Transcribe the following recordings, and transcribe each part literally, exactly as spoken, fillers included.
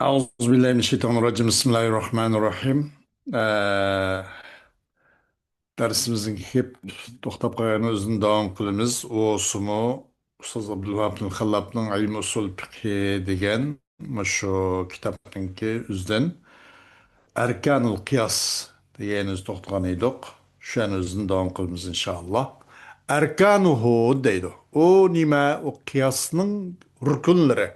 أعوذ بالله من الشيطان الرجيم. بسم الله الرحمن الرحيم. ئە، دەرسىمىزنىڭ كېلىپ توختاپ قالغان ئۆزىنى داۋام قىلىمىز. ئۇسۇمۇ ئۇستاز ئابدۇلۋاھاب خەللاپنىڭ ئىلمى ئۇسۇل فىقھى دېگەن مۇشۇ كىتابنىڭكى ئۆزىدىن ئەركانۇل قىياس دېگەن ئۆزى توختىغان ئىدۇق. شۇ يەنە ئۆزىنى داۋام قىلىمىز ئىنشائاللا. ئەركانۇھۇ دەيدۇ. ئۇ نېمە؟ ئۇ قىياسنىڭ رۇكۇنلىرى.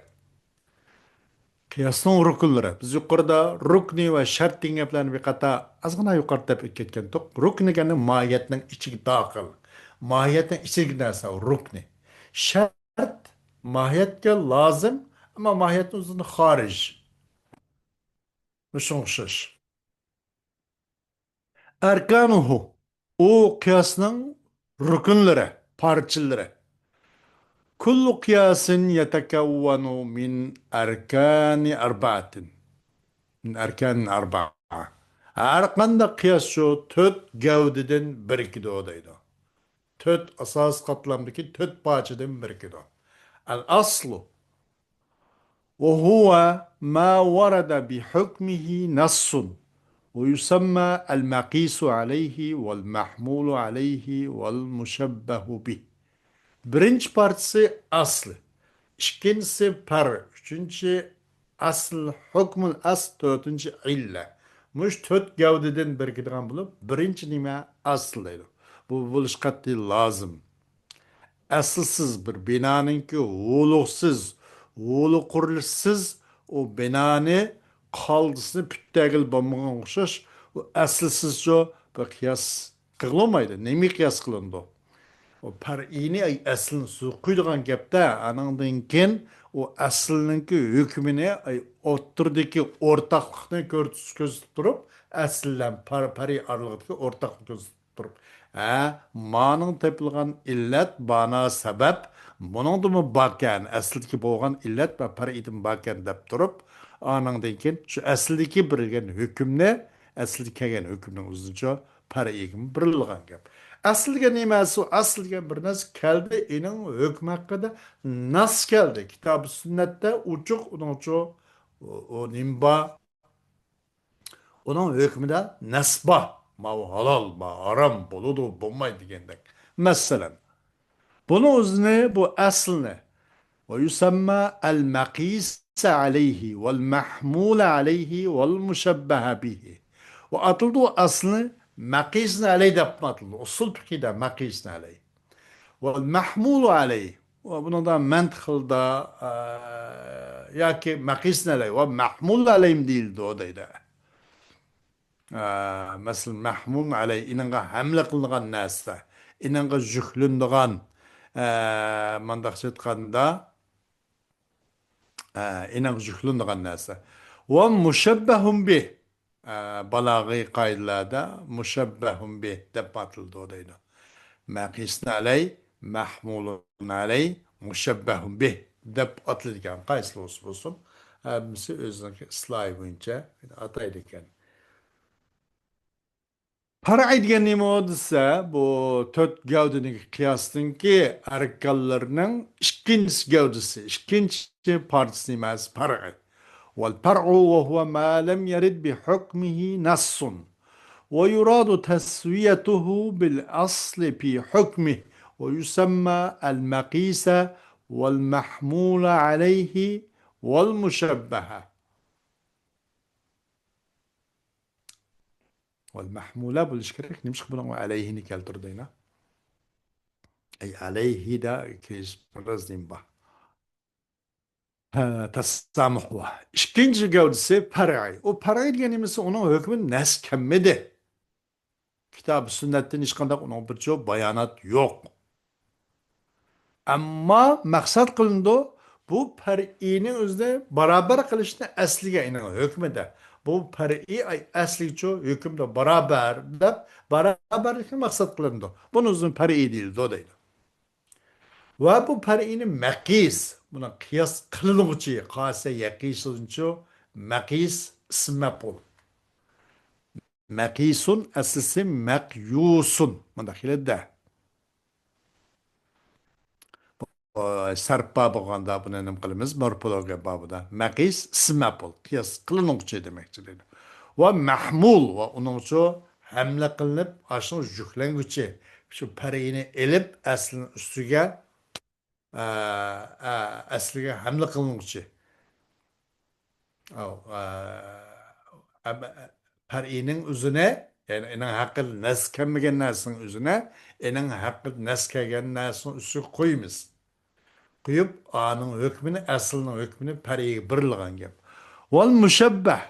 قىياسنىڭ رۇكۇنلىرى. بىز يۇقىرىدا رۇكنى ۋە شەرت دېگەن گەپلەرنى بىر قاتا ئازغىنا يۇقىرىدا دەپ ئۆتۈپ كەتكەنتۇق. رۇكنى دېگەننى ماھىيەتنىڭ ئىچىگە داخىل. ماھىيەتنىڭ ئىچىدىكى نەرسە رۇكنى. شەرت ماھىيەتكە لازىم، ئەمما ماھىيەتنىڭ ئۆزىدىن خارىج. مۇشۇنىڭغا ئوخشاش. ئەركانۇھۇ، ئۇ قىياسنىڭ رۇكۇنلىرى، پارچىلىرى. كل قياس يتكون من أركان أربعة. من أركان أربعة. ھەر قانداق قىياس شۇ تۆت گەۋدىدىن بىرىكىدۇ دەيدۇ. تۆت ئاساسىي قاتلامدىكى تۆت پارچىدىن بىرىكىدۇ. الأصل وهو ما ورد بحكمه نص ويسمى المقيس عليه والمحمول عليه والمشبه به. بىرىنچى پارچىسى ئەسل، ئىككىنچىسى پەرئ، ئۈچىنچى ئەسل، ھۆكمۇل ئەسل، تۆتىنچى ئىللە. مۇشۇ تۆت گەۋدىدىن بىرىكىدىغان بولۇپ، بىرىنچى نېمە؟ ئەسل دەيدۇ. بۇ بولۇش قەتئىي لازىم. ئەسلىسىز بىر بىنانىڭكى ھولۇقسىز، ھولۇق قۇرۇلۇشسىز ئۇ بىنانى قالدىسىنى پۈتتەگىلى بولمىغان ئوخشاش، ئۇ ئەسلىسىزچۇ بىر قىياس قىلىنمايدۇ. نېمىگە قىياس قىلىنىدۇ؟ ئۇ پەرئىينى، ئەي، ئەسلىنى سۇ قۇيىدىغان گەپتە، ئانىڭدىن كېيىن ئۇ ئەسلىنىڭكى ھۆكمىنى، ئەي، ئوتتۇرىدىكى ئورتاقلىقنى كۆرسىتىپ، كۆرسىتىپ تۇرۇپ، ئەسىل بىلەن پەر-، پەرئىي ئارىلىقىدىكى ئورتاقلىقنى كۆرسىتىپ تۇرۇپ، ھە، مانىڭ تېپىلغان ئىللەت، مانا، سەۋەب، بۇنىڭدىمۇ باركەن، ئەسلىدىكى بولغان ئىللەت ۋە پەرئىيدىمۇ باركەن دەپ تۇرۇپ، ئانىڭدىن كېيىن شۇ ئەسلىدىكى بېرىلگەن ھۆكۈمنى، ئەسلىدە كەلگەن ھۆكۈمنىڭ ئۆزىنىچۇ پەرئىيگىمۇ بېرىلغان گەپ. ئەسل دېگەن نېمە؟ ئەسل، ئەسل دېگەن بىر نەرسە كەلدى، ئېنىڭ ھۆكمى ھەققىدە نەس كەلدى. كىتابى سۈننەتتە ئوچۇق ئۇنىڭچۇ، ئۇ، ئۇ نېمە بار؟ ئۇنىڭ ھۆكمىدە نەس بار. ماۋۇ ھالال، ماۋۇ ھارام، بولىدۇ، بولمايدۇ دېگەندەك. مەسىلەن، بۇنىڭ ئۆزىنى، بۇ ئەسلىنى، ويسمى المقيس عليه والمحمول عليه والمشبه به. ئۇ ئاتىلىدۇ ئەسلىنى مەقىسنى ئەلەي دەپمۇ ئاتىلىدۇ. ئۇسۇل پىقىدا مەقىسنى ئەلەي. والمحمول عليه. ۋە بۇنىڭدا مەنتىقىلدا، ئە، ياكى مەقىسنى ئەلەي ۋە مەھمۇل ئەلەيمۇ دېيىلىدۇ دەيدۇ. ئە، مەسىلەن، مەھمۇل ئەلەي، ئېنىڭغا ھەملە قىلىنغان نەرسە، ئېنىڭغا يۈكلىنىدىغان، ئە، مۇنداقچە ئېيتقاندا، ئە، ئېنىڭغا يۈكلىنىدىغان نەرسە. ۋە مۇشەببەھۇن بىھ. ئە، بالاغىي قائىدىلەردە مۇشەببەھۇن بىھ دەپ ئاتىلىدۇ دەيدۇ. مەقىسنى ئەلەي، مەھمۇلۇن ئەلەي، مۇشەببەھۇن بىھ دەپ ئاتىلىدىكەن. قايسىلا بولسا بولسۇن، ھەممىسى ئۆزىنىڭكى ئىستىلاھى بويىچە ئاتايدىكەن. پەرئى دېگەن نېمە دېسە، بۇ تۆت گەۋدىنىڭ قىياسنىڭكى ئەركانلىرىنىڭ ئىككىنچى گەۋدىسى، ئىككىنچى پارچىسى نېمە؟ پەرئى. والفرع وهو ما لم يرد بحكمه نص، ويراد تسويته بالأصل في حكمه، ويسمى المقيس والمحمول عليه والمشبه. والمحمول بولۇشى كېرەك. نېمىشقا بۇنىڭغا ئەلەيھىنى كەلتۈردى يەنە؟ ئەي، ئەلەيھىدە كېلىش بىراز نېمە بار؟ ھە، تەسامۇھ بار. ئىككىنچى گەۋدىسى پەرئىي. ئۇ پەرئىي دېگەن نېمىسى؟ ئۇنىڭ ھۆكمى نەس كەلمىدى. كىتاب سۈننەتتىن ھېچقانداق ئۇنىڭ بىرچۇ بايانات يوق. ئەمما مەقسەت قىلىنىدۇ، بۇ پەرئىينىڭ ئۆزىنى بارابەر قىلىشنى ئەسلىگە ئېنىڭ ھۆكمىدە. بۇ پەرئىي، ئەي، ئەسلىگىچۇ ھۆكۈمدە بارابەر دەپ، بارابەرلىكنى مەقسەت قىلىنىدۇ. بۇنىڭ ئۆزىنى پەرئىي دېيىلىدۇ دەيدۇ. ۋە بۇ پەرئىنى مەقىس، بۇنى قىياس قىلىنغۇچى، قاسە يەقىسۇنچۇ، مەقىس ئىسىم مەپئۇل. مەقىسۇن ئەسلىسى مەقيۇسۇن. مۇنداق كېلىدۇ-دە. ئە، سەرپا بولغاندا بۇنى نېمە قىلىمىز؟ مورفولوگىيە بابىدا. مەقىس ئىسىم مەپئۇل، قىياس قىلىنغۇچى دېمەكچى دەيدۇ. ۋە مەھمۇل، ۋە ئۇنىڭچۇ ھەملە قىلىنىپ، ئاشۇنىڭ يۈكلەنگۈچى، شۇ پەرئىنى ئېلىپ، ئەسلىنىڭ ئۈستىگە، ئە، ئە، ئەسلىگە ھەملە قىلىنغۇچى. ئاۋ، ئە، ئەم-، پەرئىنىڭ ئۆزىنى، يەنى ئېنىڭ ھەققىدە نەس كەلمىگەن نەرسىنىڭ ئۆزىنى، ئېنىڭ ھەققىدە نەس كەلگەن نەرسىنىڭ ئۈستىگە قويىمىز. قويۇپ، ئانىڭ ھۆكمىنى، ئەسلىنىڭ ھۆكمىنى پەرئىگە بېرىدىغان گەپ. ۋەل مۇشەببەھ،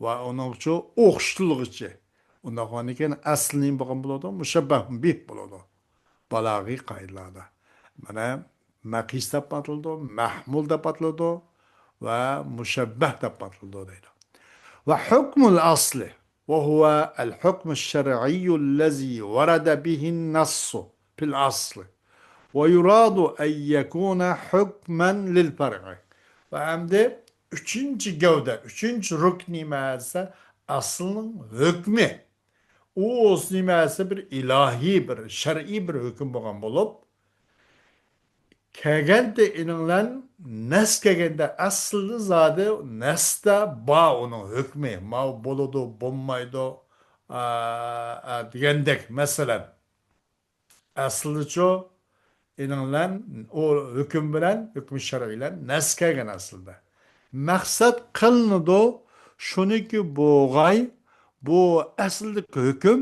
ۋە ئۇنىڭچۇ ئوخشىتىلغۇچى. ئۇنداق بولغاندىكىن ئەسلى نېمە بولغان بولىدۇ؟ مۇشەببەھ بىھ بولىدۇ. بالاغىي قائىدىلاردا. مانا، مەقىس دەپ ئاتىلىدۇ، مەھمۇل دەپ ئاتىلىدۇ ۋە مۇشەببەھ دەپ ئاتىلىدۇ دەيدۇ. ۋە ھۆكمۇل ئەسلى، ۋە ھۇۋە ئەل ھۆكمۇ شەرئىييۇ لەزى ۋەرەدە بىھىن نەسسۇ فىل ئەسلى. ۋە يۇرادۇ ئەن يەكۇنە ھۆكمەن لىل فەرئى. ۋە ئەمدى ئۈچىنچى گەۋدە، ئۈچىنچى رۇكنى نېمە دېسە، ئەسلىنىڭ ھۆكمى. ئۇ ئۆزى نېمە دېسە، بىر ئىلاھىي، بىر شەرئىي بىر ھۆكۈم بولغان بولۇپ، كەلگەندە ئېنىڭلەن نەس كەلگەندە، ئەسلىدە زادى نەستە بار ئۇنىڭ ھۆكمى. ماۋۇ بولىدۇ، بولمايدۇ، ئا، ئا، دېگەندەك، مەسىلەن. ئەسلىچۇ، ئېنىڭلەن، ئۇ ھۆكۈم بىلەن، ھۆكۈم شەرئىي بىلەن نەس كەلگەن ئەسلىدە. مەقسەت قىلىنىدۇ، شۇنىكى بوغاي، بۇ ئەسلىدىكى ھۆكۈم،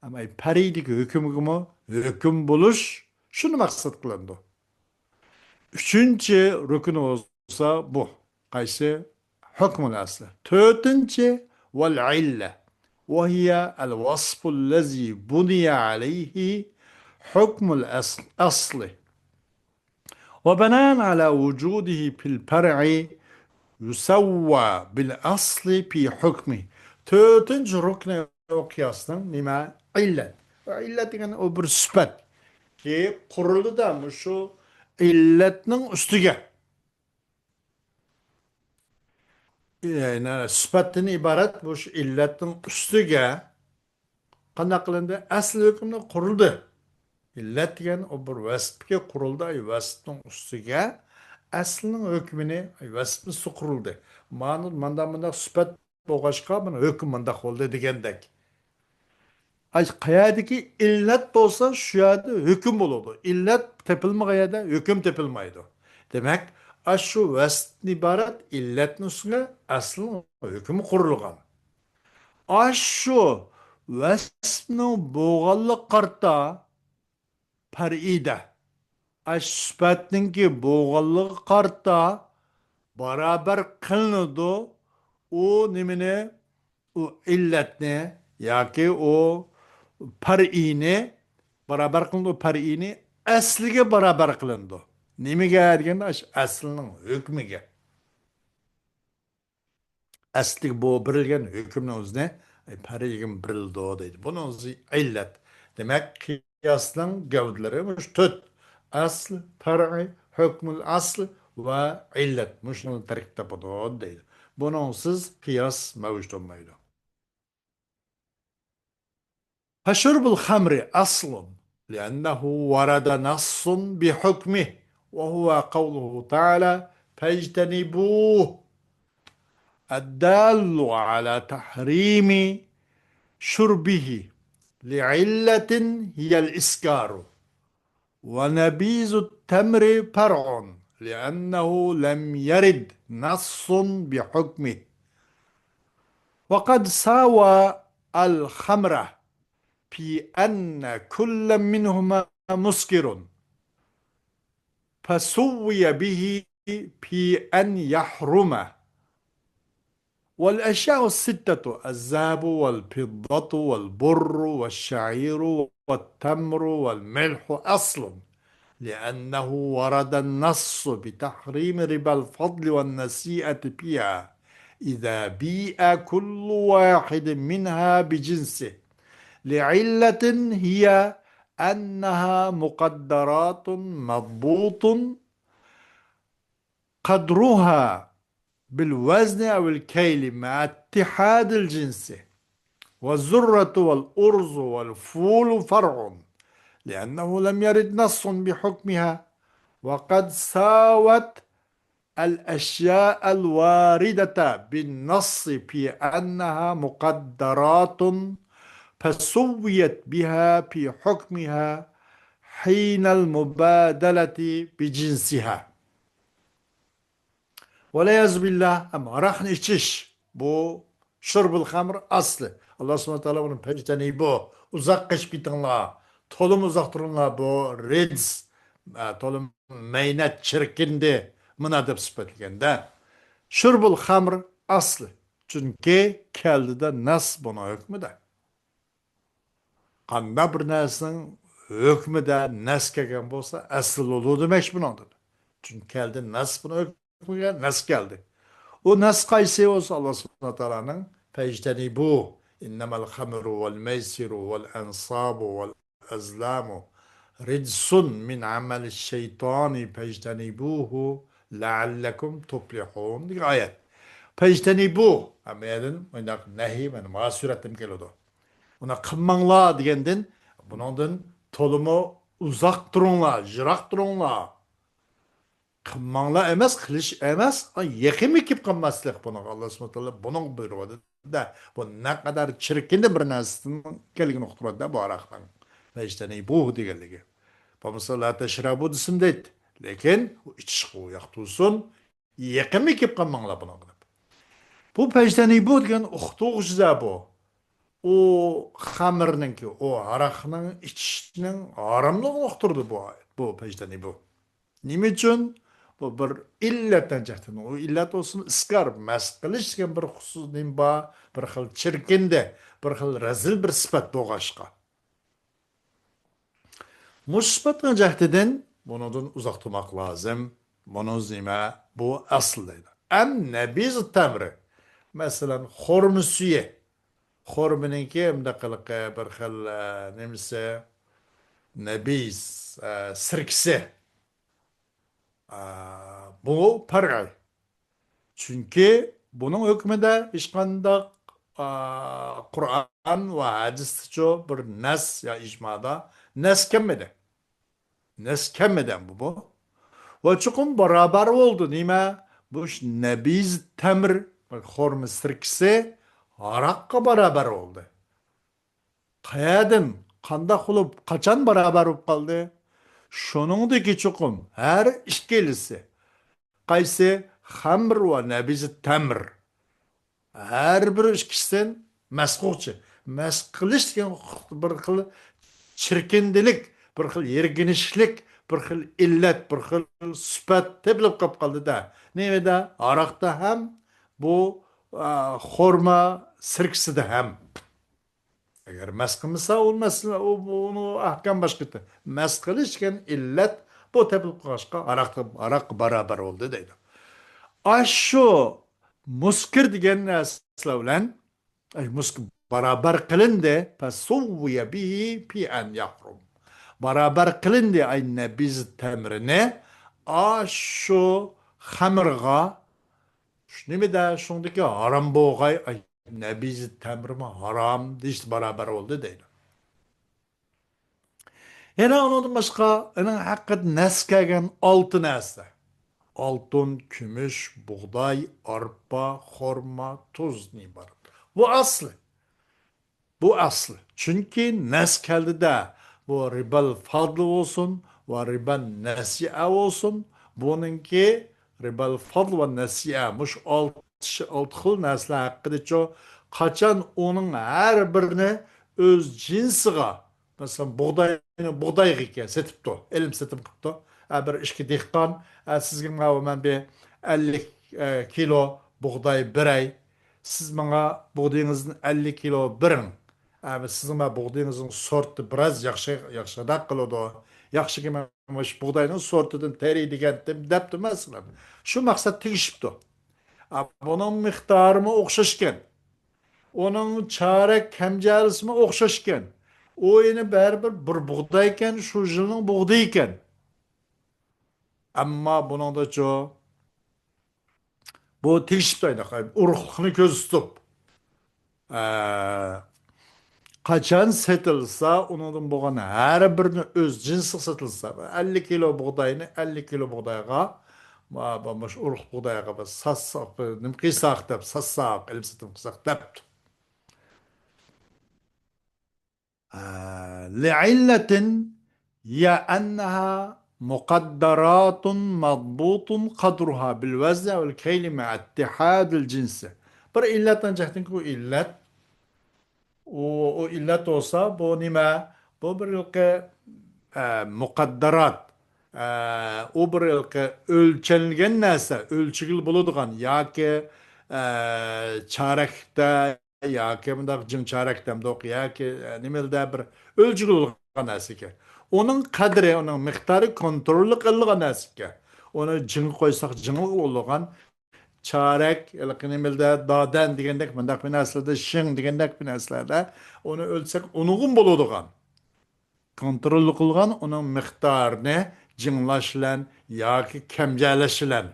ئەمما پەرئىدىكى ھۆكۈمگىمۇ ھۆكۈم بولۇش، شۇنى مەقسەت قىلىنىدۇ. ئۈچىنچى رۇكنى بولسا بۇ. قايسى؟ ھۆكمۇل ئەسلى. تۆتىنچى، ۋەل ئىللە. وهي الوصف الذي بني عليه حكم الأصل، أصل. وبناء على وجوده في الفرع يسوى بالأصل في حكمه. تۆتىنچى رۇكنى قىياسنىڭ نېمە؟ ئىللەت. ئىللەت دېگەن ئۇ بىر سۈپەت. كى قۇرۇلدى-دە مۇشۇ ئىللەتنىڭ ئۈستىگە. يەنى سۈپەتتىن ئىبارەت بۇ شۇ ئىللەتنىڭ ئۈستىگە قانداق قىلىندى؟ ئەسلى ھۆكۈمدە قۇرۇلدى. ئىللەت دېگەن ئۇ بىر ۋەسىپكە قۇرۇلدى، ئاي، ۋەسىپنىڭ ئۈستىگە ئەسلىنىڭ ھۆكمىنى، ئاي، ۋەسىپنىڭ ئۈستىگە قۇرۇلدى. مانا مۇنداق، مۇنداق سۈپەت بولغاچقا، مانا ھۆكۈم مۇنداق بولدى دېگەندەك. ئاي، قەيەردىكى ئىللەت بولسا، شۇ يەردە ھۆكۈم بولىدۇ. ئىللەت تېپىلمىغان يەردە ھۆكۈم تېپىلمايدۇ. دېمەك، ئاشۇ ۋەسىپتىن ئىبارەت ئىللەتنىڭ ئۈستىگە ئەسلىنىڭ ھۆكمى قۇرۇلغان. ئاشۇ ۋەسىپنىڭ بولغانلىقىغا قارىتا پەرئىدە، ئاشۇ سۈپەتنىڭكى بولغانلىقىغا قارىتا بارابەر قىلىنىدۇ. ئۇ نېمىنى؟ ئۇ ئىللەتنى ياكى ئۇ پەرئىنى بارابەر قىلىنىدۇ، پەرئىنى ئەسلىگە بارابەر قىلىنىدۇ. نېمىگە دېگەندە، ئاشۇ ئەسلىنىڭ ھۆكمىگە. ئەسلىگە بۇ بېرىلگەن ھۆكۈمنىڭ ئۆزىنى پەرئىگە بېرىلىدۇ دەيدۇ. بۇنىڭ ئۆزى ئىللەت. دېمەك، قىياسنىڭ گەۋدىلىرى مۇشۇ تۆت. ئەسل، پەرئى، ھۆكمۇل ئەسل ۋە ئىللەت. مۇشۇنىڭ تەركىب تاپىدۇ دەيدۇ. بۇنىڭسىز قىياس مەۋجۇت بولمايدۇ. فشرب الخمر أصل لأنه ورد نص بحكمه، وهو قوله تعالى: فاجتنبوه، الدال على تحريم شربه لعلة هي الإسكار. ونبيذ التمر فرع لأنه لم يرد نص بحكمه. وقد ساوى الخمر في أن كل منهما مسكر، فسوي به في أن يحرم. والأشياء الستة: الذهب والفضة والبر والشعير والتمر والملح أصل، لأنه ورد النص بتحريم ربا الفضل والنسيئة فيها إذا بيع كل واحد منها بجنسه، لعلة هي أنها مقدرات مضبوط قدرها بالوزن أو الكيل مع اتحاد الجنس. والذرة والأرز والفول فرع، لأنه لم يرد نص بحكمها، وقد ساوت الأشياء الواردة بالنص في أنها مقدرات فسويت بها في حكمها حين المبادلة بجنسها. والعياذ بالله، ئەمما ھاراقنى ئىچىش، بۇ شۇربۇل خەمر ئەسلى. ئاللا سۇبھانەھۇ ۋە تائالا بۇنى پەجتەنىبۇ، ئۇزاق قېچىپ كېتىڭلار، تولىمۇ ئۇزاق تۇرۇڭلار، بۇ رىجس، ئە، تولىمۇ مەينەت، چىركىندى، مانا دەپ سۈپەتلىگەندە. شۇربۇل خەمر ئەسلى. چۈنكى كەلدىدە نەس بۇنىڭ ھۆكمىدە. قانداق بىر نەرسىنىڭ ھۆكمىدە نەس كەلگەن بولسا، ئەسلى بولىدۇ دېمەكچى بۇنىڭدىن. چۈنكى كەلدى نەس بۇنىڭ ھۆكمىگە نەس كەلدى. ئۇ نەس قايسى بولسا، ئاللا سۇبھانەھۇ ۋە تائالانىڭ فەجتەنىبۇ، إنما الخمر والميسر والأنصاب والأزلام رجس من عمل الشيطان فاجتنبوه لعلكم تفلحون دېگەن ئايەت. پەجتەنىبۇ، ھەممە يەردىن مۇنداق نەھى مانا ما سۈرەتتىن كېلىدۇ. ئۇنى قىلماڭلار دېگەندىن، بۇنىڭدىن تولىمۇ ئۇزاق تۇرۇڭلار، يىراق تۇرۇڭلار. قىلماڭلار ئەمەس، قىلىش ئەمەس، ئا، يېقىنمۇ كېلىپ قالماسلىق بۇنىڭغا. ئاللا سۇبھانەھۇ ۋە تائالا بۇنىڭغا بۇيرۇۋاتىدۇ. بۇ نەقەدەر چىركىندە بىر نەرسىدىن كەلگىنى ئۇقتۇرۇۋاتىدۇ بۇ ھاراقنىڭ. فەجتەنىبۇھۇ دېگەنلىكى. بولمىسا لا تەشرەبۇ دېسىمۇ دەيدۇ. لېكىن ئۇ ئىچىشقا ئۇ ياق تۇرسۇن، يېقىنمۇ كېلىپ قالماڭلار بۇنىڭغا دەپ. بۇ پەجتەنىبۇ دېگەن ئۇقتۇرغۇچىدا بۇ. ئۇ خەمىرنىڭكى، ئۇ ھاراقنىڭ ئىچىشنىڭ ھاراملىقىنى ئۇقتۇردى بۇ ئايەت، بۇ پەجتەنىبۇ. نېمە ئۈچۈن؟ بۇ بىر ئىللەتتىن جەھەتتىن. ئۇ ئىللەت بولسۇن، ئىسكار، مەس قىلىش دېگەن بىر خۇسۇس نېمە بار، بىر خىل چىركىندە، بىر خىل رەزىل بىر سۈپەت بولغاچقا. مۇشۇ سۈپەتنىڭ جەھىتىدىن بۇنىڭدىن ئۇزاق تۇرماق لازىم. بۇنىڭ نېمە؟ بۇ ئەسلى دەيدۇ. ئەم نەبىز تەمرى. مەسىلەن، خورما سۈيى. خورمىنىڭكى مۇنداق قىلىقى بىر خىل، ئە، نېمىسى؟ نەبىز، ئە، سىركىسى. ئە، بۇ پەرئى. چۈنكى بۇنىڭ ھۆكمىدە ھېچقانداق، ئا، قۇرئان ۋە ھەدىستىچۇ بىر نەس يا ئىجمادا نەس كەلمىدى. نەس كەلمىدى بۇ، بۇ. ۋە چوقۇم باراۋەر بولدى. نېمە؟ بۇ نەبىز تەمر، خورما سىركىسى ھاراققا باراۋەر بولدى. قەيەردىن، قانداق بولۇپ، قاچان باراۋەر بولۇپ قالدى؟ شۇنىڭدىكى چوقۇم ھەر ئىككىلىسى، قايسى؟ خەمر ۋە نەبىزى تەمر. ھەر بىر ئىككىسىدىن مەس قىلغۇچى. مەس قىلىش دېگەن بىر خىل چىركىندىلىك، بىر خىل يىرگىنچلىك، بىر خىل ئىللەت، بىر خىل سۈپەت تېپىلىپ قېلىپ قالدى-دە. نېمىدە؟ ھاراقتا ھەم بۇ، ئا، خورما سىركىسىدە ھەم. ئەگەر مەس قىلمىسا، ئۇ مەسىلە، ئۇ، ئۇنىڭ ئەھكام باشقا. مەس قىلىش دېگەن ئىللەت، بۇ تېپىلىپ قالغاچقا، ھاراققا، ھاراققا باراۋەر بولدى دەيدۇ. ئاشۇ مۇسكىر دېگەن نەرسىلەر بىلەن، ئاي، مۇسكىر باراۋەر قىلىندى، فسوي به في أن يحرم. باراۋەر قىلىندى، ئاي، نەبىز تەمرىنى، ئاشۇ خەمرغا، شۇ نېمىدە، شۇندىكى ھارام بولغاي، ئاي، نەبىز تەمرىمۇ ھارام دېيىشتە باراۋەر بولدى دەيدۇ. يەنە ئۇنىڭدىن باشقا، ئۇنىڭ ھەققىدە نەس كەلگەن ئالتە نەرسە. ئالتۇن، كۈمۈش، بۇغداي، ئارپا، خورما، تۇزدىن ئىبارەت. بۇ ئەسلى. بۇ ئەسلى. چۈنكى نەس كەلدىدە، بۇ رىبال فەزل بولسۇن ۋە رىبا نەسىئە بولسۇن، بۇنىڭكى رىبال فەزل ۋە نەسىئە، مۇشۇ ئالتە، ئالتە خىل نەرسىلەر ھەققىدىچۇ، قاچان ئۇنىڭ ھەر بىرىنى ئۆز جىنسىغا، مەسىلەن، بۇغداينى بۇغدايغا سېتىپتۇ، ئېلىم سېتىم قىپتۇ. ھە، بىر ئىككى دېھقان، ھە، سىزگە ماۋۇ مەن بىر ئەللىك، ئە، كىلو بۇغداي بېرەي، سىز ماڭا بۇغدىيىڭىزدىن ئەللىك كىلو بېرىڭ. ئە، سىزنىڭ مانا بۇغدىيىڭىزنىڭ سورتى بىراز ياخشى، ياخشىراق قىلىدۇ. ياخشىكى مانا مۇشۇ بۇغداينىڭ سورتىدىن تېرىيدىكەنتىم دەپتۇ، مەسىلەن. شۇ مەقسەت تېگىشىپتۇ. ئە، بۇنىڭ مىقدارىمۇ ئوخشاشكەن. ئۇنىڭ چارەك كەمجەلىسىمۇ ئوخشاشكەن. ئۇ يەنە بەرىبىر بىر بۇغدايكەن، شۇ يىلنىڭ بۇغدىيىكەن. ئەمما بۇنىڭدىچۇ، بۇ تېگىشىپتۇ ئايناق، ئۇرۇقلۇقنى كۆزدە تۇتۇپ. ئە، قاچان سېتىلسا، ئۇنىڭدىن بولغان ھەر بىرىنى ئۆز جىنسىغا سېتىلسا، ئەللىك كىلو بۇغداينى ئەللىك كىلو بۇغدايغا، ما-، ما-، مۇشۇ ئۇرۇق بۇغدايغا بىر ساتساق، بىر نېمە قىلساق دەپ، ساتساق، ئېلىپ سېتىم قىلساق دەپتۇ. لعلة هي أنها مقدرات مضبوط قدرها بالوزن والكيل مع اتحاد الجنس. بىر ئىللەتنىڭ جەھىتىدىنكى ئۇ ئىللەت، ئۇ، ئۇ ئىللەت بولسا، بۇ نېمە؟ بۇ بىر ھېلىقى، ئە، مۇقەددەرات. ئە، ئۇ بىر ھېلىقى ئۆلچەنگەن نەرسە، ئۆلچىگىلى بولىدىغان ياكى، ئە، چارەكتە ياكى مۇنداق جىڭ چارەك دەمدۇق ياكى، ئە، نېمىلدە بىر ئۆلچىگىلى بولغان نەرسە ئىكەن. ئۇنىڭ قەدرى، ئۇنىڭ مىقدارى كونتروللۇق قىلىنغان نەرسە ئىكەن. ئۇنى جىڭ قويساق جىڭلىق بولىدىغان، چارەك، ھېلىقى نېمىلدە دادەن دېگەندەك مۇنداق بىر نەرسىلەردە، شىڭ دېگەندەك بىر نەرسىلەردە ئۇنى ئۆلچىسەك ئۇنىڭغىمۇ بولىدىغان. كونترول قىلغان ئۇنىڭ مىقدارىنى جىڭلاش بىلەن ياكى كەمجەلەش بىلەن.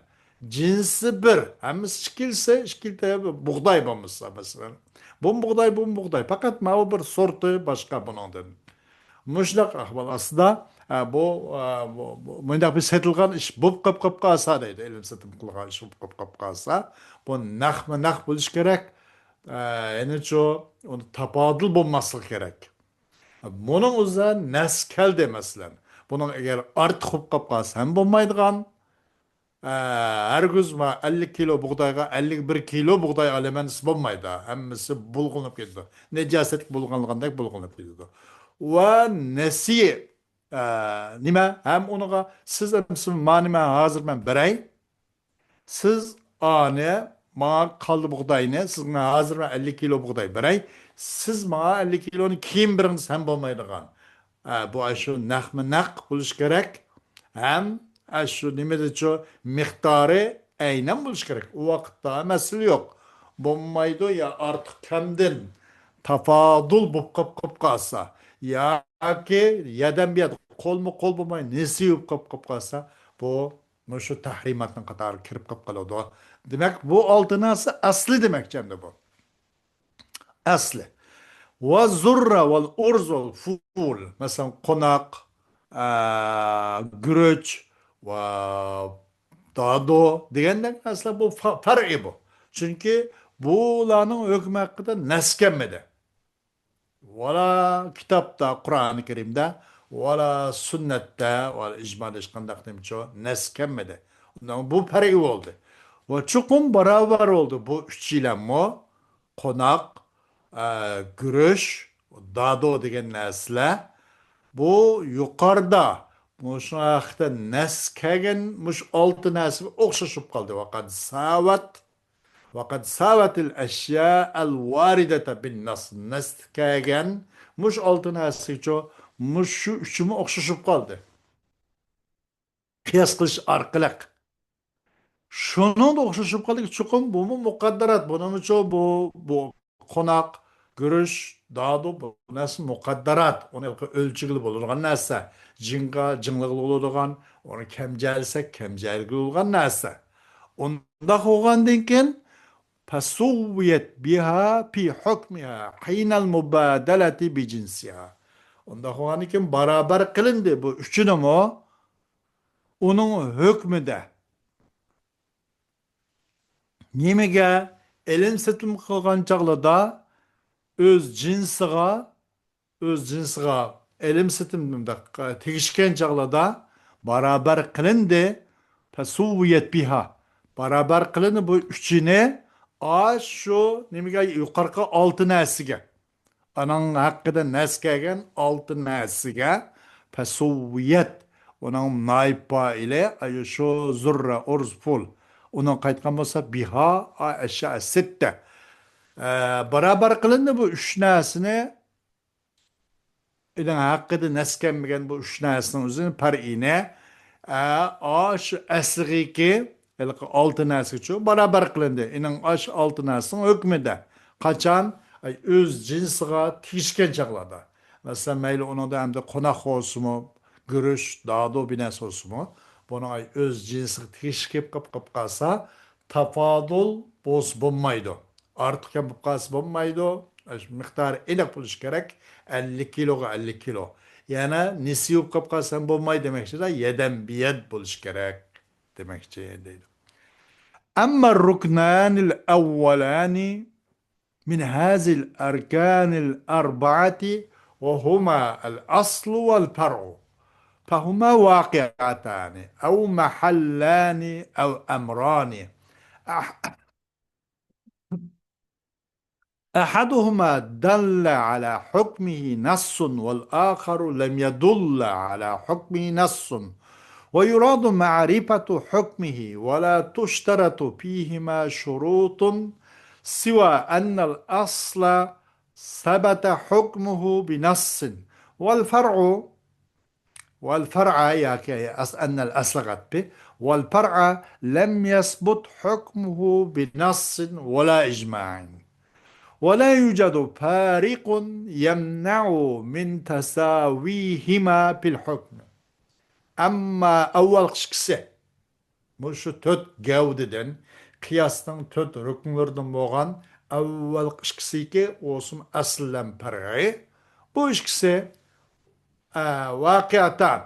جىنسى بىر، ھەممىسى ئىككىلىسى، ئىككىلى بۇغداي بولمىسا، مەسىلەن. بۇمۇ بۇغداي، بۇمۇ بۇغداي. پەقەت ماۋۇ بىر سورتى باشقا بۇنىڭدىن. مۇشۇنداق ئەھۋال ئاستىدا، ئە، بۇ، ئە، بۇ، بۇ، مۇنداق بىر سېتىلغان ئىش بولۇپ قېلىپ، قېلىپ قالسا دەيدۇ، ئېلىم سېتىم قىلغان ئىش بولۇپ قېلىپ، قېلىپ قالسا، بۇ نەقمۇ نەق بولۇش كېرەك. ئە، يەنىچۇ، ئۇنى تاپاۋۇل بولماسلىقى كېرەك. بۇنىڭ ئۆزى نەس كەلدى، مەسىلەن. بۇنىڭ ئەگەر ئارتۇق بولۇپ قېلىپ قالسا ھەم بولمايدىغان، ئە، ھەرگىز ما ئەللىك كىلو بۇغدايغا ئەللىك بىر كىلو بۇغداي ئالىمەن دېسە بولمايدۇ. ھەممىسى بۇلغىنىپ كېتىدۇ. نەجاسەتكە بۇلغانغاندەك بۇلغىنىپ كېتىدۇ. ۋە نەسىي، ئە، نېمە؟ ھەم ئۇنىڭغا سىز ئەمسە ما نېمە ھازىر مەن بېرەي. سىز ئانى ماڭا قالدى بۇغداينى، سىز ماڭا ھازىر مەن ئەللىك كىلو بۇغداي بېرەي. سىز ماڭا ئەللىك كىلونى كېيىن بېرىڭ دېسە ھەم بولمايدىغان. ئە، بۇ ئاشۇ نەقمۇ نەق بولۇشى كېرەك. ھەم ئاشۇ نېمىدىچۇ مىقدارى ئەينەن بولۇشى كېرەك. ئۇ ۋاقىتتا مەسىلە يوق. بولمايدۇ يا ئارتۇق كەمدىن تافادۇل بولۇپ قاپ، قاپ قالسا، ياكى يەدەن بۇ يەردە قولمۇ قول بولماي نېسى بولۇپ قاپ، قاپ قالسا، بۇ مۇشۇ تەھرىماتنىڭ قاتارىغا كىرىپ قېلىپ قالىدۇ. دېمەك، بۇ ئالتە نەرسە ئەسلى دېمەكچى ئەمدى بۇ. ئەسلى. ۋە زۇررە ۋەل ئۇرز ۋەل فۇل. مەسىلەن، قوناق، ئە، گۈرۈچ ۋە دادۇ دېگەندەك نەرسىلەر بۇ فە-، پەرئىي بۇ. چۈنكى بۇلارنىڭ ھۆكمى ھەققىدە نەس كەلمىدى. ۋالا كىتابتا، قۇرئانى كەرىمدە، ۋالا سۈننەتتە، ۋالا ئىجمادا ھېچقانداق نېمىچۇ نەس كەلمىدى. ئۇنىڭ بۇ پەرئىي بولدى. ۋە چوقۇم باراۋەر بولدى بۇ ئۈچىيلەنمۇ، قوناق، ئە، گۈرۈچ، دادۇ دېگەن نەرسىلەر. بۇ يۇقىرىدا مۇشۇ ھەقتە نەس كەلگەن مۇشۇ ئالتە نەرسىگە ئوخشاش بولۇپ قالدى. ۋەقەد ساۋەت ۋەقەد ساۋەتىل ئەشيا ئەل ۋارىدەتە بىن نەس. نەستە كەلگەن مۇشۇ ئالتە نەرسىگىچۇ، مۇشۇ ئۈچىمۇ ئوخشىشىپ قالدى. قىياس قىلىش ئارقىلىق. شۇنىڭدا ئوخشىشىپ قالدى، چوقۇم بۇمۇ مۇقەددەرات. بۇنىڭچۇ بۇ، بۇ قوناق، گۈرۈچ، دادۇ، بۇ نەرسە مۇقەددەرات. ئۇنى ئۆلچىگىلى بولىدىغان نەرسە. جىڭغا، جىڭلىغىلى بولىدىغان، ئۇنى كەمجەلسەك، كەمجەلگىلى بولغان نەرسە. ئۇنداق بولغاندىن كېيىن، فسويت بها في حكمها حين المبادلة بجنسها. ئۇنداق بولغاندىن كېيىن بارابەر قىلىندى بۇ ئۈچىنىمۇ ئۇنىڭ ھۆكمىدە. نېمىگە؟ ئېلىم سېتىم قىلغان چاغلىدا ئۆز جىنسىغا، ئۆز جىنسىغا ئېلىم سېتىم مۇنداق تېگىشكەن چاغلىدا بارابەر قىلىندى. فسويت بها. بارابەر قىلىندى بۇ ئۈچىنى ئاشۇ نېمىگە؟ يۇقىرىقى ئالتە نەرسىگە. ئانىڭ ھەققىدە نەس كەلگەن ئالتە نەرسىگە فسويت. ئۇنىڭ نائىب پائىلى، ئايۇ شۇ زۇررە، ئۇرز، پۇل. ئۇنىڭ قايتقان بولسا بها، ئا، ئەشيا سىتتە. ئە، بارابەر قىلىندى بۇ ئۈچ نەرسىنى. ئىنىڭ ھەققىدە نەس كەلمىگەن بۇ ئۈچ نەرسىنىڭ ئۆزىنى پەرئىنى، ئە، ئاشۇ ئەسلىگىكى ھېلىقى ئالتە نەرسىگىچۇ بارابەر قىلىندى. ئىنىڭ ئاشۇ ئالتە نەرسىنىڭ ھۆكمىدە. قاچان؟ ئاي، ئۆز جىنسىغا تېگىشكەن چاغلاردا. مەسىلەن، مەيلى ئۇنىڭدا ئەمدى قوناق بولسىمۇ، گۈرۈچ، دادۇ بىر نەرسە بولسىمۇ، بۇنىڭ ئاي، ئۆز جىنسىغا تېگىشلىك كېلىپ قاپ-، قاپ قالسا، تاپادۇل بولسا بولمايدۇ. ئارتۇق كەم بولۇپ قالسا بولمايدۇ. ئاشۇ مىقدارى ئېنىق بولۇشى كېرەك. ئەللىك كىلوغا ئەللىك كىلو. يەنە نېسى بولۇپ قالسا ھەم بولماي دېمەكچىدە، يەدەن بىيەد بولۇشى كېرەك دېمەكچى دەيدۇ. أما الركنان الأولان من هذه الأركان الأربعة وهما الأصل والفرع فهما واقعتان أو محلان أو أمران. أح- أحدهما دل على حكمه نص والآخر لم يدل على حكمه نص، ويراد معرفة حكمه ولا تشترط فيهما شروط سوى أن الأصل ثبت حكمه بنص، والفرع والفرع ياكى أص-، أن الأصل غتبي، والفرع لم يثبت حكمه بنص ولا إجماع، ولا يوجد فارق يمنع من تساويهما في الحكم. ئەمما ئاۋۋالقى ئىككىسى، مۇشۇ تۆت گەۋدىدىن، قىياسنىڭ تۆت رۇكنلىرىدىن بولغان ئاۋۋالقى ئىككىسىكى، ئۇسۇم ئەسلەن پەرئى، بۇ ئىككىسى، ئە، ۋەقىئەتان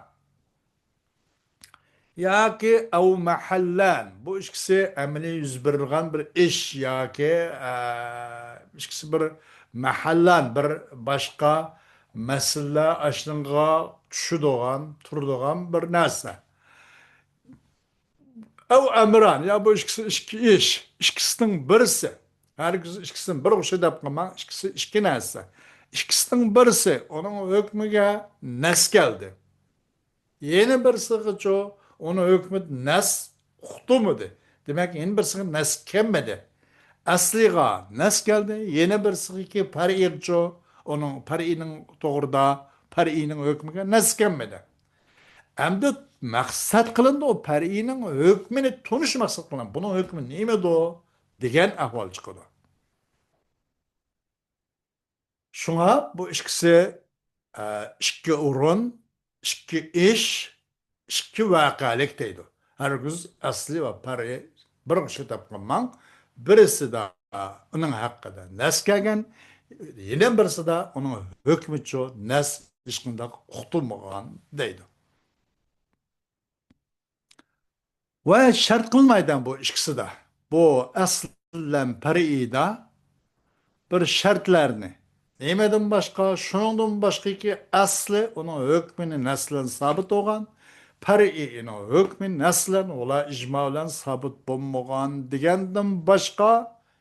ياكى ئەۋ مەھەللەن، بۇ ئىككىسى ئەمەلىي يۈز بېرىدىغان بىر ئىش ياكى، ئە، ئىككىسى بىر مەھەللەن، بىر باشقا مەسىلە ئاشۇنىڭغا چۈشىدىغان، تۇرىدىغان بىر نەرسە. ئەۋ ئەمران، يا بۇ ئىككىسى ئىككى ئىش، ئىككىسىنىڭ بىرسى. ھەرگىز ئىككىسىنى بىر ئوخشاش دەپ قالماڭ، ئىككىسى ئىككى نەرسە. ئىككىسىنىڭ بىرسى، ئۇنىڭ ھۆكمىگە نەس كەلدى. يەنە بىرسىگىچۇ ئۇنىڭ ھۆكمىدە نەس ئۇقتۇرمىدى. دېمەك، يەنە بىرسىگە نەس كەلمىدى. ئەسلىغا نەس كەلدى، يەنە بىرسىگىكى پەرئىغىچۇ ئۇنىڭ پەرئىنىڭ توغرىدا، پەرئىنىڭ ھۆكمىگە نەس كەلمىدى. ئەمدى مەقسەت قىلىنىدۇ، پەرئىنىڭ ھۆكمىنى تونۇش مەقسەت قىلىنىدۇ. بۇنىڭ ھۆكمى نېمىدۇ؟ دېگەن ئەھۋال چىقىدۇ. شۇڭا بۇ ئىككىسى، ئە، ئىككى ئورۇن، ئىككى ئىش، ئىككى ۋەقەلىك دەيدۇ. ھەرگىز ئەسلى ۋە پەرئى بىر ئوخشاش دەپ قالماڭ. بىرسىدە ئۇنىڭ ھەققىدە نەس كەلگەن، يەنە بىرسىدە ئۇنىڭ ھۆكمىچۇ نەس ھېچقانداق ئۇقتۇرمىغان دەيدۇ. ۋە شەرت قىلمايدۇ بۇ ئىككىسىدە. بۇ ئەسلەن پەرئىدە بىر شەرتلەرنى، نېمىدىن باشقا، شۇنىڭدىن باشقىكى ئەسلى ئۇنىڭ ھۆكمىنى نەس بىلەن سابىت بولغان، پەرئىنىڭ ھۆكمى نەس بىلەن ۋەلا ئىجما بىلەن سابىت بولمىغان دېگەندىن باشقا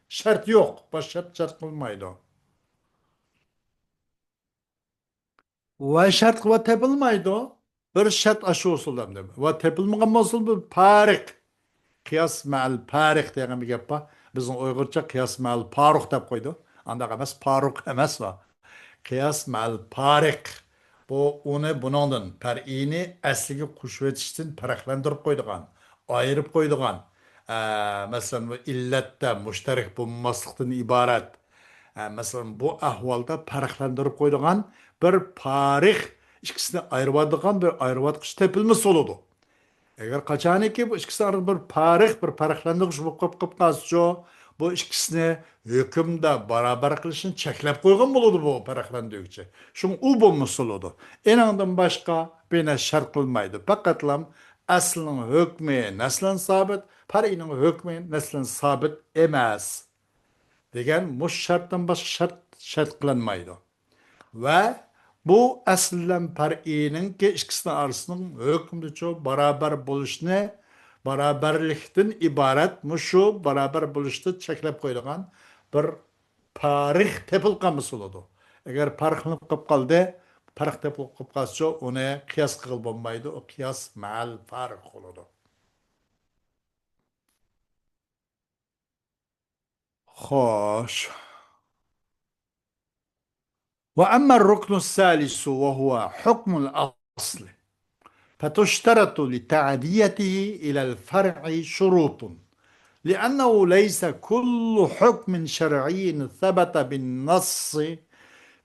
شەرت يوق. باشقا شەرت، شەرت قىلمايدۇ. ۋە شەرت ۋە تېپىلمايدۇ. بىر شەرت ئاشۇ ئۇسۇلدا دېدى. ۋە تېپىلمىغان بولسا بىر پارىق. قىياس مەل پارىق دېگەن بىر گەپ بار. بىزنىڭ ئۇيغۇرچە قىياس مەل پارۇق دەپ قويدۇ. ئانداق ئەمەس، پارۇق ئەمەس ئۇ. قىياس مەل پارىق. بۇ ئۇنى بۇنىڭدىن، پەرئىنى ئەسلىگە قوشۇۋېتىشتىن پەرقلەندۈرۈپ قويىدىغان، ئايرىپ قويىدىغان، ئە، مەسىلەن، بۇ ئىللەتتە مۇشتەرەك بولماسلىقتىن ئىبارەت. ئە، مەسىلەن، بۇ ئەھۋالدا پەرقلەندۈرۈپ قويىدىغان بىر پارىق، ئىككىسىنى ئايرىۋاتىدىغان بىر ئايرىۋاتقۇچ تېپىلمىسا بولىدۇ. ئەگەر قاچانكى بۇ ئىككىسى ئارىدا بىر پارىق، بىر پەرقلەندۈرگۈچ بولۇپ قاپ-، قاپ قالسىچۇ، بۇ ئىككىسىنى ھۆكۈمدە باراۋەر قىلىشنى چەكلەپ قويغان بولىدۇ بۇ پەرقلەندۈرگۈچى. شۇڭا ئۇ بولمىسا بولىدۇ. ئېنىڭدىن باشقا بىنە شەرت قىلمايدۇ. پەقەتلا ئەسلىنىڭ ھۆكمى نەسلەن سابىت، پەرئىنىڭ ھۆكمى نەسلەن سابىت ئەمەس دېگەن مۇشۇ شەرتتىن باشقا شەرت، شەرت قىلىنمايدۇ. ۋە بۇ ئەسلەن پەرئىنىڭكى ئىككىسىنىڭ ئارىسىنىڭ ھۆكمىدىچۇ باراۋەر بولۇشنى، باراۋەرلىكتىن ئىبارەت مۇشۇ باراۋەر بولۇشنى چەكلەپ قويىدىغان بىر پارىق تېپىلىپ قالمىسا بولىدۇ. ئەگەر پەرقلىنىپ قېلىپ قالدى، پەرق تېپىلىپ قېلىپ قالسىچۇ، ئۇنى قىياس قىلغىلى بولمايدۇ، ئۇ قىياس مەل پارىق بولىدۇ. خوش. وأما الركن الثالث وهو حكم الأصل، فتشترط لتعديته إلى الفرع شروط، لأنه ليس كل حكم شرعي ثبت بالنص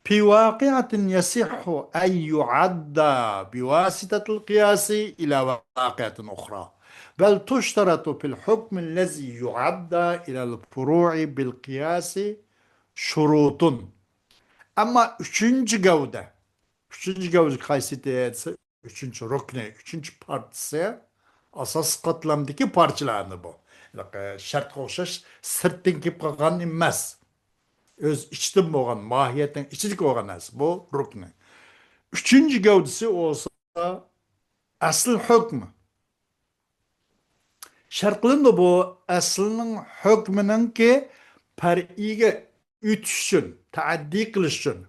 في واقعة يصح أن يعدى بواسطة القياس إلى واقعة أخرى، بل تشترط في الحكم الذي يعدى إلى الفروع بالقياس شروط. ئەمما ئۈچىنچى گەۋدە، ئۈچىنچى گەۋدە قايسى دېسە، ئۈچىنچى رۇكنى، ئۈچىنچى پارچىسى، ئاساسىي قاتلامدىكى پارچىلارنى بۇ. شەرتكە ئوخشاش سىرتتىن كېلىپ قالغان ئەمەس. ئۆز ئىچىدىن بولغان، ماھىيەتنىڭ ئىچىدىكى بولغان نەرسە. بۇ رۇكنى. ئۈچىنچى گەۋدىسى بولسا ئەسل ھۆكمى. شەرت قىلىنىدۇ بۇ ئەسلىنىڭ ھۆكمىنىڭكى پەرئىيگە ئۆتۈش ئۈچۈن، تەئەددىي قىلىش ئۈچۈن.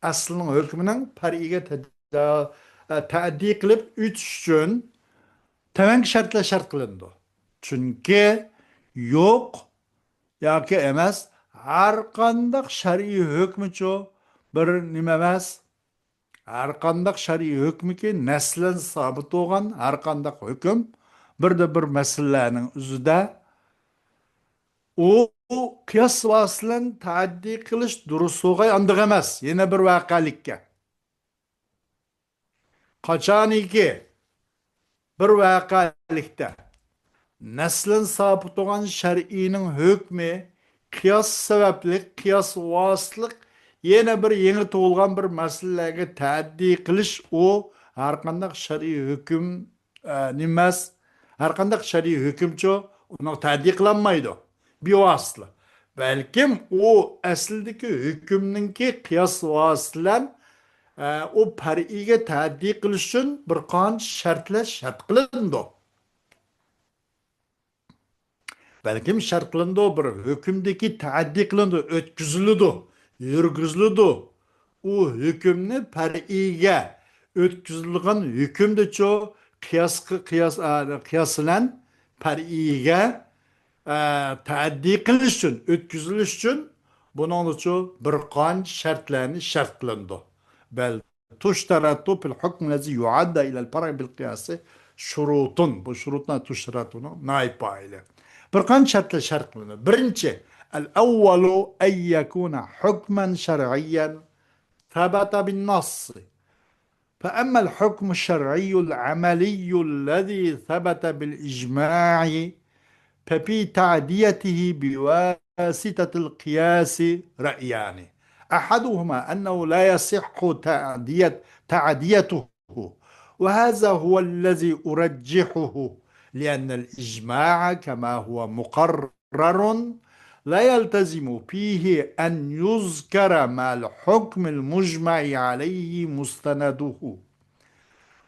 ئەسلىنىڭ ھۆكمىنىڭ پەرئىيگە تەدا-، ئە، تەئەددىي قىلىپ ئۆتۈش ئۈچۈن تۆۋەنكى شەرتلەر شەرت قىلىنىدۇ. چۈنكى يوق ياكى ئەمەس، ھەر قانداق شەرئىي ھۆكمىچۇ بىر نېمە ئەمەس، ھەر قانداق شەرئىي ھۆكمىكى نەسلەن سابىت بولغان ھەر قانداق ھۆكۈم بىردە بىر مەسىلىلەرنىڭ ئۆزىدە ئۇ قىياس ۋاسىتە بىلەن تەئەددىي قىلىش دۇرۇس بولغاي ئاندىق ئەمەس، يەنە بىر ۋەقەلىككە. قاچانكى بىر ۋەقەلىكتە نەسلەن سابىت بولغان شەرئىنىڭ ھۆكمى قىياس سەۋەبلىك، قىياس ۋاسىتىلىق يەنە بىر يېڭى تۇغۇلغان بىر مەسىلىلەرگە تەئەددىي قىلىش، ئۇ ھەرقانداق شەرئىي ھۆكۈم، ئە، نېمە ئەمەس، ھەرقانداق شەرئىي ھۆكۈمچۇ ئۇنىڭغا تەئەددىي قىلالمايدۇ. بىۋاسىتە. بەلكىم ئۇ ئەسلىدىكى ھۆكۈمنىڭكى قىياس ۋاسىتە بىلەن، ئە، ئۇ پەرئىيگە تەئەددىي قىلىش ئۈچۈن بىر قانچە شەرتلەر شەرت قىلىنىدۇ. بەلكىم شەرت قىلىنىدۇ، بىر ھۆكۈمدىكى تەئەددىي قىلىنىدۇ، ئۆتكۈزۈلىدۇ، يۈرگۈزۈلىدۇ. ئۇ ھۆكۈمنى پەرئىيگە ئۆتكۈزۈلىدىغان ھۆكۈمدىچۇ قىياسقا، قىياس، ئە، قىياس بىلەن پەرئىيگە، ئە، تەئەددىي قىلىش ئۈچۈن، ئۆتكۈزۈلۈش ئۈچۈن بۇنىڭدىچۇ بىر قانچە شەرتلەرنى شەرت قىلىنىدۇ. بەل تشترط في الحكم الذي يعدى إلى الفرع بالقياس شروط. بۇ شۇرۇتنىڭ تشترطنىڭ نائىب پائىلى. بىر قانچە شەرتلەر شەرت قىلىنىدۇ. بىرىنچى، الأول أن يكون حكما شرعيا ثبت بالنص. فأما الحكم الشرعي العملي الذي ثبت بالإجماع ففي تعديته بواسطة القياس رأيان. أحدهما أنه لا يصح تعدية-، تعديته، وهذا هو الذي أرجحه، لأن الإجماع كما هو مقرر لا يلتزم فيه أن يذكر مع الحكم المجمع عليه مستنده.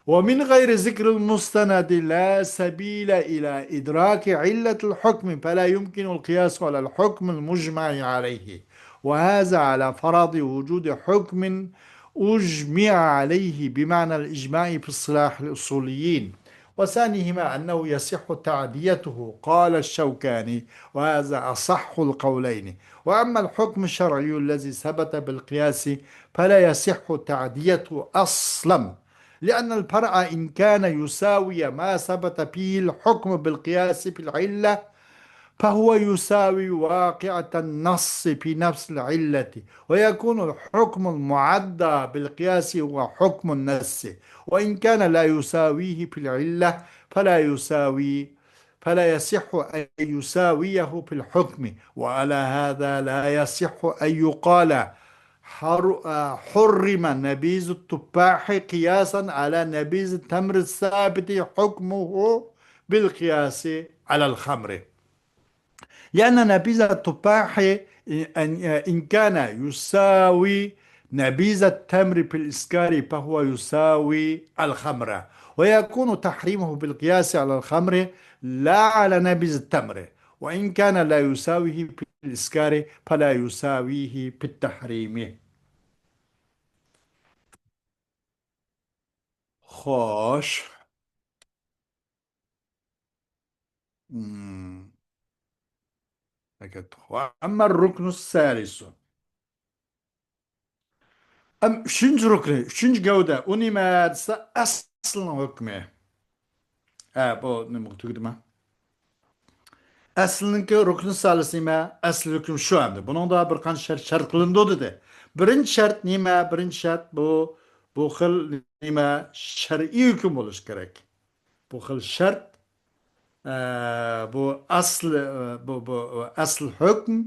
ومن غير ذكر المستند لا سبيل إلى إدراك علة الحكم، فلا يمكن القياس على الحكم المجمع عليه، وهذا على فرض وجود حكم أجمع عليه بمعنى الإجماع في اصطلاح الأصوليين. وثانيهما أنه يصح تعديته، قال الشوكاني، وهذا أصح القولين. وأما الحكم الشرعي الذي ثبت بالقياس فلا يصح تعديته أصلا، لأن الفرع إن كان يساوي ما ثبت فيه الحكم بالقياس في العلة فهو يساوي واقعة النص في نفس العلة، ويكون الحكم المعدى بالقياس هو حكم النص، وإن كان لا يساويه في العلة فلا يساوي، فلا يصح أن يساويه في الحكم، وعلى هذا لا يصح أن يقال حر-، آه، حرم نبيذ التفاح قياسا على نبيذ التمر الثابت حكمه بالقياس على الخمر. لأن نبيذ التفاح إن، إن كان يساوي نبيذ التمر في الإسكار فهو يساوي الخمر، ويكون تحريمه بالقياس على الخمر لا على نبيذ التمر، وإن كان لا يساويه في الإسكار فلا يساويه في التحريم. خوش. مم. وأما الركن الثالث. ئەم ئۈچىنچى رۇكنى، ئۈچىنچى گەۋدە، ئۇ نېمە دېسە، ئەسلىنىڭ ھۆكمى. ھە، بۇ نېمە تۈگىدىما؟ ئەسلىنىڭكى رۇكنى سالىسى نېمە؟ ئەسلى ھۆكۈم شۇ ئەمدى. بۇنىڭدا بىر قانچە شەرت، شەرت قىلىنىدۇ دېدى. بىرىنچى شەرت نېمە؟ بىرىنچى شەرت بۇ، بۇ خىل نېمە؟ شەرئىي ھۆكۈم بولۇشى كېرەك. بۇ خىل شەرت، ئە، بۇ ئەسلى، ئە، بۇ، بۇ ئەسلى ھۆكۈم،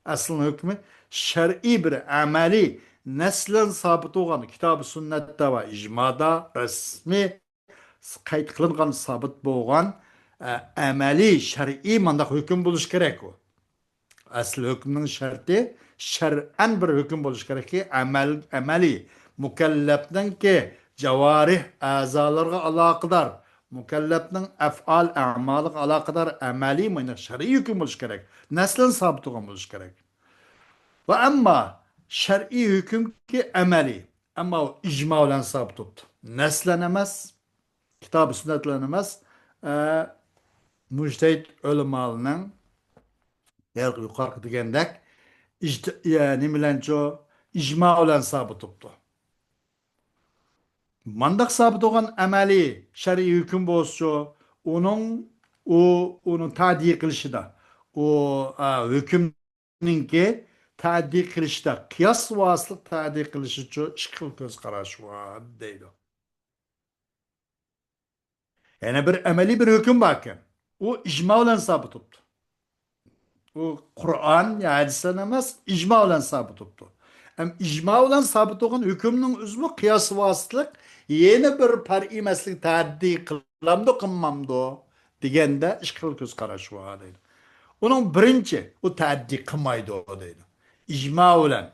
ئەسلىنىڭ ھۆكمى شەرئىي بىر ئەمەلىي نەسلەن سابىت بولغان، كىتاب سۈننەتتە ۋە ئىجمادا رەسمىي قەيت قىلىنغان، سابىت بولغان، ئە، ئەمەلىي، شەرئىي مانداق ھۆكۈم بولۇشى كېرەك ئۇ. ئەسلى ھۆكۈمنىڭ شەرتى شەرئەن بىر ھۆكۈم بولۇشى كېرەككى، ئەمەل-، ئەمەلىي، مۇكەللەپنىڭكى جاۋارىھ ئەزالىرىغا ئالاقىدار، مۇكەللەپنىڭ ئەفئال، ئەمالىغا ئالاقىدار ئەمەلىي، مانا شەرئىي ھۆكۈم بولۇشى كېرەك. نەسلەن سابىت بولغان بولۇشى كېرەك. ۋە ئەمما شەرئىي ھۆكۈمكى ئەمەلىي. ئەمما ئۇ ئىجما بىلەن سابىت بوپتۇ. نەسلەن ئەمەس، كىتاب سۈننەت بىلەن ئەمەس، ئە، مۇجتەھىد ئۆلىمالارنىڭ يۇقىرىقى دېگەندەك ئىجت-، ئە، نېمە بىلەنچۇ؟ ئىجما بىلەن سابىت بوپتۇ. مانداق سابىت بولغان ئەمەلىي شەرئىي ھۆكۈم بولسىچۇ، ئۇنىڭ، ئۇ، ئۇنىڭ تەئەددى قىلىشىدا، ئۇ، ئە، ھۆكۈم نىڭكى تەئەددى قىلىشتا، قىياس ۋاسىتىلىق تەئەددى قىلىشىچۇ ئىككى خىل كۆز قاراش بار دەيدۇ. يەنە بىر ئەمەلىي بىر ھۆكۈم باركەن. ئۇ ئىجما بىلەن سابىت بوپتۇ. ئۇ قۇرئان يا ھەدىسلەر ئەمەس، ئىجما بىلەن سابىت بوپتۇ. ئەم ئىجما بىلەن سابىت بولغان ھۆكۈمنىڭ ئۆزىمۇ قىياس ۋاسىتىلىق يەنە بىر پەرئىي مەسىلىگە تەئەددى قىلامدۇ، قىلمامدۇ دېگەندە ئىككى خىل كۆز قاراش بار دەيدۇ. ئۇنىڭ بىرىنچى، ئۇ تەئەددى قىلمايدۇ دەيدۇ. ئىجما بىلەن،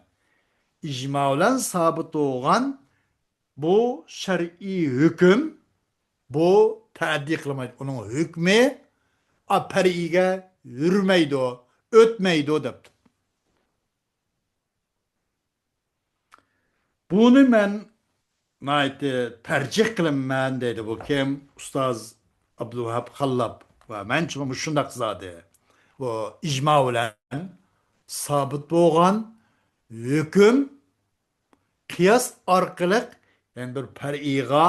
ئىجما بىلەن سابىت بولغان بۇ شەرئىي ھۆكۈم، بۇ تەئەددى قىلمايدۇ. ئۇنىڭ ھۆكمى، ئا، پەرئىيگە يۈرمەيدۇ، ئۆتمەيدۇ دەپتۇ. بۇنى مەن ناھايىتى تەرجىھ قىلىمەن دەيدۇ. بۇ كىم؟ ئۇستاز ئابدۇلۋاھاب خاللاپ. ۋە مەنچە مۇشۇنداق زادى. بۇ ئىجما بىلەن سابىت بولغان ھۆكۈم قىياس ئارقىلىق يەنە بىر پەرئىيغا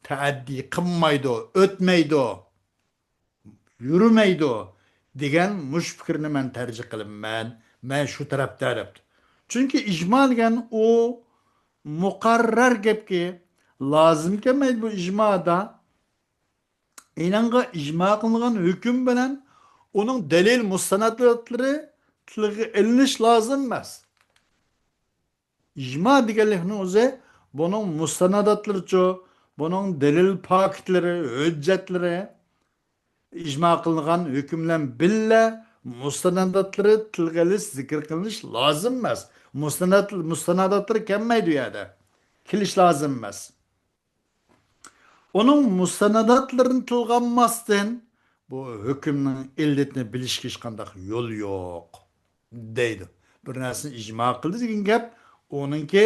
تەئەددى قىلمايدۇ، ئۆتمەيدۇ، يۈرمەيدۇ دېگەن مۇشۇ پىكىرنى مەن تەرجىھ قىلىمەن. مەن شۇ تەرەپتە دەپتۇ. چۈنكى ئىجما دېگەن ئۇ مۇقەررەر گەپكى، لازىم كەلمەيدۇ بۇ ئىجمادا. ئېنىڭغا ئىجما قىلىنغان ھۆكۈم بىلەن ئۇنىڭ دەلىل مۇستەنەداتلىرى تىلغا ئېلىنىش لازىم ئەمەس. ئىجما دېگەنلىكنىڭ ئۆزى بۇنىڭ مۇستەناداتلىرىچۇ، بۇنىڭ دەلىل پاكىتلىرى، ھۆججەتلىرى، ئىجما قىلىنغان ھۆكۈم بىلەن بىللە مۇستەناداتلىرى تىلغا ئېلىش، زىكىر قىلىنىش لازىم ئەمەس. مۇستەناد-، مۇستەناداتلىرى كەلمەيدۇ ئۇ يەردە. كېلىش لازىم ئەمەس. ئۇنىڭ مۇستەناداتلىرىنى تىلغا ئالماستىن، بۇ ھۆكۈمنىڭ ئىللىتىنى بىلىشكە ھېچقانداق يول يوق، دەيدۇ. بىر نەرسىنى ئىجما قىلدى دېگەن گەپ، ئۇنىڭكى،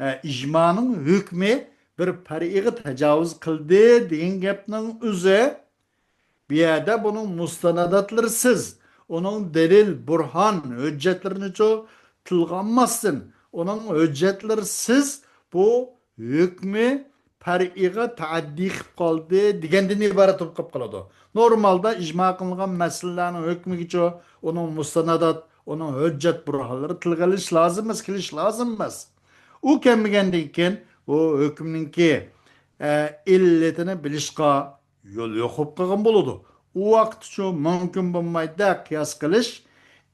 ئە، ئىجمانىڭ ھۆكمى بىر پەرئىگە تاجاۋۇز قىلدى دېگەن گەپنىڭ ئۆزى. بۇ يەردە بۇنىڭ مۇستەناداتلىرىسىز، ئۇنىڭ دەلىل، بۇرھان، ھۆججەتلىرىنىچۇ تىلغا ئالماستىن، ئۇنىڭ ھۆججەتلىرىسىز بۇ ھۆكمى پەرئىگە تەئەددى قىلىپ قالدى دېگەندىن ئىبارەت بولۇپ قېلىپ قالىدۇ. نورمالدا ئىجما قىلىنغان مەسىلىلەرنىڭ ھۆكمىگىچۇ ئۇنىڭ مۇستەنادات، ئۇنىڭ ھۆججەت بۇرھانلىرى تىلغا ئېلىش لازىم ئەمەس، كېلىش لازىم ئەمەس. ئۇ كەلمىگەندىن كېيىن بۇ ھۆكۈمنىڭكى، ئە، ئىللىتىنى بىلىشقا يول يوق بولۇپ قالغان بولىدۇ. ئۇ ۋاقىتتىچۇ مۇمكىن بولمايدۇ قىياس قىلىش.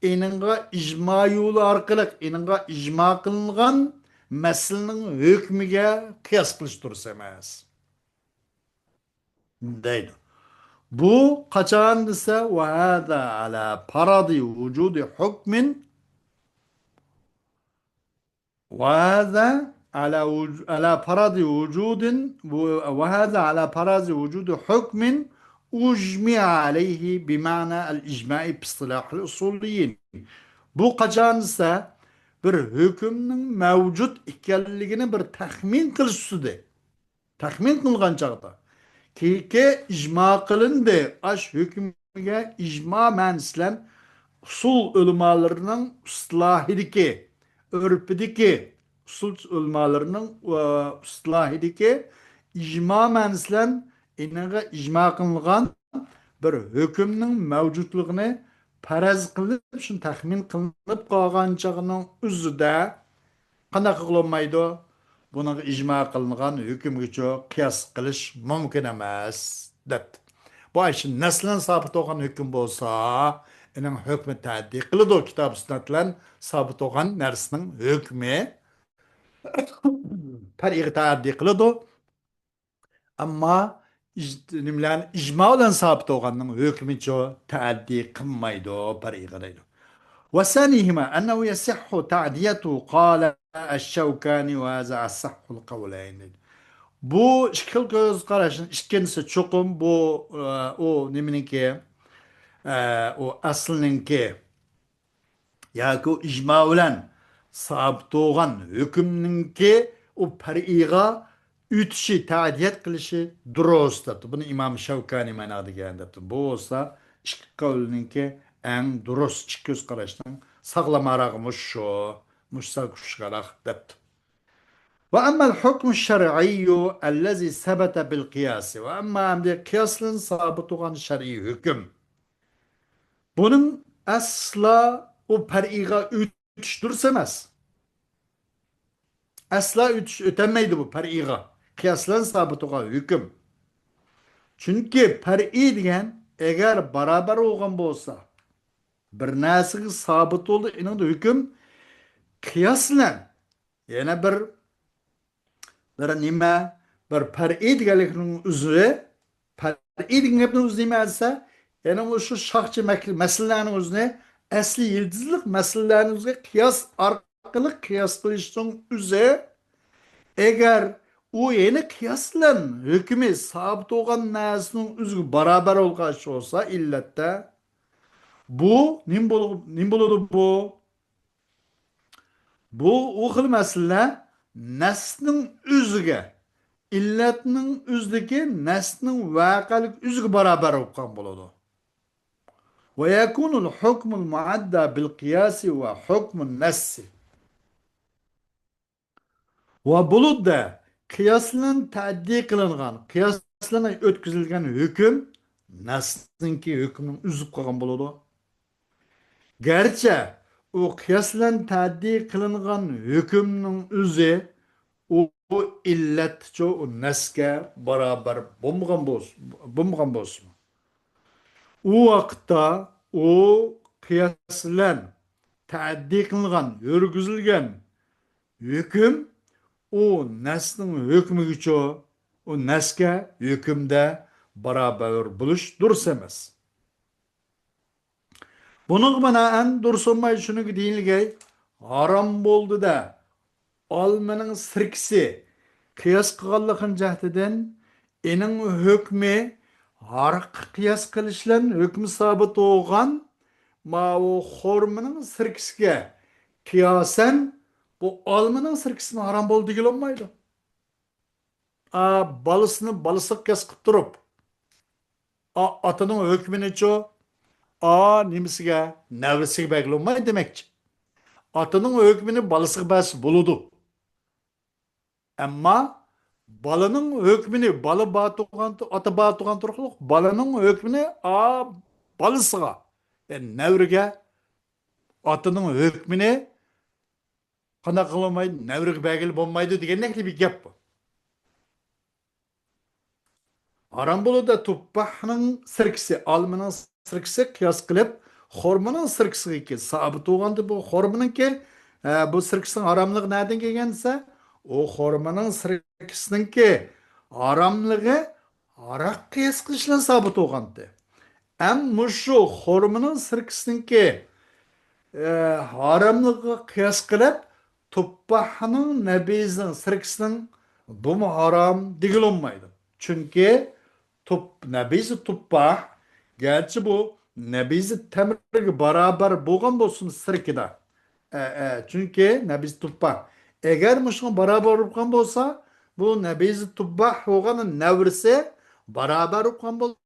ئېنىڭغا ئىجما يولى ئارقىلىق، ئېنىڭغا ئىجما قىلىنغان مەسىلىنىڭ ھۆكمىگە قىياس قىلىش دۇرۇس ئەمەس، دەيدۇ. بۇ قاچان دېسە، وهذا على فرض وجود حكم وهذا على وج-، على فرض وجود، وهذا على فرض وجود حكم أجمع عليه بمعنى الإجماع في اصطلاح الأصوليين. بۇ قاچان دېسە، بىر ھۆكۈمنىڭ مەۋجۇت ئىكەنلىكىنى بىر تەخمىن قىلىش ئۈستىدە. تەخمىن قىلغان چاغدا، كېيىنكى ئىجما قىلىندى. ئاش ھۆكمىگە ئىجما مەنىسى بىلەن ئۇسۇل ئۆلىمالىرىنىڭ ئىستىلاھىدىكى، ئۆرپىدىكى، ئۇسۇل ئۆلىمالىرىنىڭ، ئە، ئىستىلاھىدىكى ئىجما مەنىسى بىلەن ئېنىڭغا ئىجما قىلىنغان بىر ھۆكۈمنىڭ مەۋجۇتلۇقىنى پەرەز قىلىپ، شۇنى تەخمىن قىلىنىپ قالغان چاغنىڭ ئۆزىدە قانداق قىلىنمايدۇ؟ بۇنىڭغا ئىجما قىلىنغان ھۆكۈمگىچۇ قىياس قىلىش مۇمكىن ئەمەس، دەپتۇ. بۇ ئاشۇ نەسلەن سابىت بولغان ھۆكۈم بولسا، ئۇنىڭ ھۆكمى تەئەددى قىلىدۇ. كىتاب سۈننەت بىلەن سابىت بولغان نەرسىنىڭ ھۆكمى پەرئىگە تەئەددى قىلىدۇ. ئەمما ئىج-، نېمىلەرنى ئىجما بىلەن سابىت بولغاننىڭ ھۆكمىچۇ تەئەددى قىلمايدۇ پەرئىگە دەيدۇ. وثانيهما أنه يصح تعديته قال الشوكاني وهذا أصح القولين دەيدۇ. بۇ ئىككى خىل كۆز قاراشنىڭ ئىككىنچىسى چوقۇم بۇ، ئە، ئۇ نېمىنىڭكى، ئە، ئۇ ئەسلىنىڭكى ياكى ئىجما بىلەن سابىت بولغان ھۆكۈمنىڭكى ئۇ پەرئىيغا ئۆتۈشى، تەئدىيەت قىلىشى دۇرۇس دەپتۇ. بۇنى ئىمام شەۋكانىي مانا دېگەن دەپتۇ. بۇ بولسا ئىككى قەۋلنىڭكى ئەڭ دۇرۇس، ئىككى كۆز قاراشنىڭ ساغلامراقى مۇشۇ، مۇشۇ كۈچلۈكرەك دەپتۇ. وأما الحكم الشرعي الذي ثبت بالقياس. ۋە ئەمما ئەمدى قىياس بىلەن سابىت بولغان شەرئىي ھۆكۈم. بۇنىڭ ئەسلا ئۇ پەرئىيغا ئۆتۈش دۇرۇس ئەمەس. ئەسلا ئۆتۈش، ئۆتەلمەيدۇ بۇ پەرئىيغا. قىياس بىلەن سابىت بولغان ھۆكۈم. چۈنكى پەرئىي دېگەن ئەگەر باراۋەر بولغان بولسا، بىر نەرسىگە سابىت بولدى، ئېنىڭدا ھۆكۈم قىياس بىلەن يەنە بىر، بىر نېمە، بىر پەرئىي دېگەنلىكنىڭ ئۆزى، پەرئىي دېگەن گەپنىڭ ئۆزى نېمە دېسە، يەنە مۇشۇ شاخچە مەك-، مەسىلىلەرنىڭ ئۆزىنى، ئەسلى يىلتىزلىق مەسىلىلەرنىڭ ئۆزىگە قىياس ئارقىلىق قىياس قىلىشنىڭ ئۆزى، ئەگەر ئۇ يەنە قىياس بىلەن ھۆكمى سابىت بولغان نەرسىنىڭ ئۆزىگە باراۋەر بولغان بولسا، ئىللەتتە، بۇ نېمە بول-، نېمە بولىدۇ بۇ؟ بۇ ئۇ خىل مەسىلىلەر نەسنىڭ ئۆزىگە، ئىللەتنىڭ ئۆزىدىكى نەسنىڭ ۋەقەلىك ئۆزىگە باراۋەر بولۇپ قالغان بولىدۇ. ويكون الحكم المعدى بالقياس وحكم النص. ۋە بولۇدۇ، قىياس بىلەن تەئەددى قىلىنغان، قىياس بىلەن ئۆتكۈزۈلگەن ھۆكۈم نەسنىڭكى ھۆكمىنىڭ ئۆزى بولۇپ قالغان بولىدۇ. گەرچە ئۇ قىياس بىلەن تەئەددى قىلىنغان ھۆكۈمنىڭ ئۆزى ئۇ ئىللەتچۇ، ئۇ نەسكە باراۋەر بولمىغان بولسۇن، بولمىغان بولسىمۇ. ئۇ ۋاقىتتا ئۇ قىياس بىلەن تەئەددى قىلىنغان، يۈرگۈزۈلگەن ھۆكۈم ئۇ نەسنىڭ ھۆكمىگىچۇ، ئۇ نەسكە ھۆكۈمدە باراۋەر بولۇش دۇرۇس ئەمەس. بۇنىڭغا بىنائەن دۇرۇس بولماي شۇنىڭغا دېيىلگەي، ھارام بولدى-دە، ئالمىنىڭ سىركىسى قىياس قىلغانلىقىنىڭ جەھىتىدىن ئېنىڭ ھۆكمى ھاراققا قىياس قىلىش بىلەن ھۆكمى سابىت بولغان ماۋۇ خورمىنىڭ سىركىسىگە قىياسەن بۇ ئالمىنىڭ سىركىسىمۇ ھارام بولدى دېگىلى بولمايدۇ. ئا، بالىسىنى بالىسىغا قىياس قىلىپ تۇرۇپ، ئا، ئاتىنىڭ ھۆكمىنىچۇ، ئا، نېمىسىگە، نەۋرىسىگە بەرگىلى بولمايدۇ دېمەكچى. ئاتىنىڭ ھۆكمىنى بالىسىغا بەرسە بولىدۇ. ئەمما بالىنىڭ ھۆكمىنى بالا بار تۇرغان، ئاتا بار تۇرغان تۇرۇقلۇق، بالىنىڭ ھۆكمىنى، ئا، بالىسىغا، يەنى نەۋرىگە ئاتىنىڭ ھۆكمىنى قانداق قىلالمايدۇ؟ نەۋرىگە بەرگىلى بولمايدۇ دېگەندەكلا بىر گەپ بۇ. ھارام بولىدۇ، تۇپپاھنىڭ سىركىسى، ئالمىنىڭ سىركىسى قىياس قىلىپ، خورمىنىڭ سىركىسىگە سابىت بولغاندا، بۇ خورمىنىڭكى، ئە، بۇ سىركىسىنىڭ ھاراملىقى نەدىن كەلگەن دېسە، ئۇ خورمىنىڭ سىركىسىنىڭكى ھاراملىقى ھاراق قىياس قىلىش بىلەن سابىت بولغانتى. ئەم مۇشۇ خورمىنىڭ سىركىسىنىڭكى، ئە، ھاراملىقىغا قىياس قىلىپ، تۇپپاھنىڭ نەبىزىنىڭ سىركىسىنىڭ بۇمۇ ھارام دېگىلى بولمايدۇ. چۈنكى تۇپ-، نەبىزى تۇپپاھ، گەرچە بۇ نەبىزى تەمرىگە باراۋەر بولغان بولسىمۇ سىركىدا، ئە، ئە، چۈنكى نەبىز تۇبباھ. ئەگەر مۇشۇنىڭ باراۋەر بولغان بولسا، بۇ نەبىز تۇبباھ بولغان نەۋرىسى باراۋەر بولغان بول-،